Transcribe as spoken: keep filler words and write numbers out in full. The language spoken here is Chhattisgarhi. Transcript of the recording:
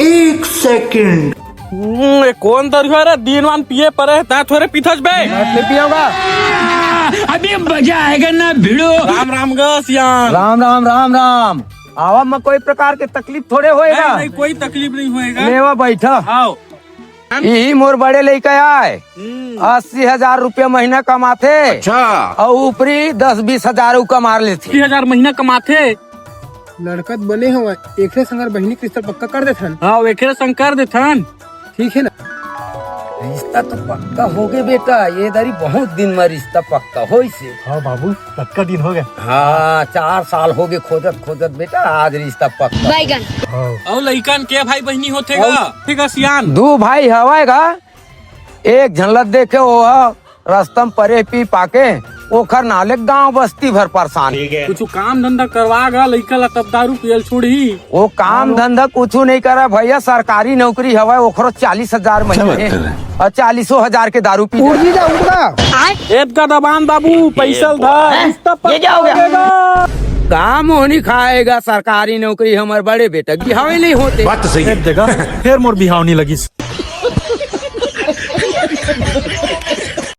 एक सेकंड। हम्म, ये कौन दरुहा रे? दिन वान पिए परे, ता थोरे पीथस बे। मैं नहीं पियाऊंगा। अभी मजा आएगा ना भिड़ो। राम राम ग सियान। राम राम, राम राम। आवा में कोई प्रकार के तकलीफ थोड़े होएगा। नहीं, नहीं, कोई तकलीफ नहीं होएगा। लेवा बैठा। आओ। यही मोर बड़े लइका आय, हम्म। अस्सी हजार रुपया महीना कमाथे। अच्छा। अउ ऊपरी दस बीस हजार अउ कमा लेथे। अस्सी हजार महीना कमाथे। लड़का त बने हवय, एकरे संग बहिनी के रिश्ता पक्का कर देथन। हाँ, एकरे संग कर देथन। ठीक है ना? रिश्ता तो पक्का होगे बेटा, ये दारी बहुत दिन में रिश्ता पक्का होइस हे। हाँ बाबू, कतका दिन होगे? हाँ, चार साल होगे खोजत खोजत बेटा, आज रिश्ता पक्का। बैगन। हाँ। अउ लइकन के भाई बहिनी होथे गा? होथे गा सियान? दू भाई हवय गा, एक झन ल देखे ओ ह रस्ता म परे पी पाके, ओखर नाले गांव बस्ती भर परेशान। ठीक है। कुछ काम धंधा करवा गा लइका ला, तब दारू पियल छोड़ही। वो काम धंधा कुछ नहीं करा भैया, सरकारी नौकरी हवय, ओखरो चालीस हजार महीने हे। अउ चालीसो हजार के दारू पी उड़ जा। एतका दबान बाबू, पैसा ल धर, रिश्ता पक्का हो जाएगा। काम होनी खाएगा, सरकारी नौकरी हमर बड़े बेटा बिहावे नहीं होते। बात तो सही है। देगा, फिर मोर बिहाव नहीं लगिस।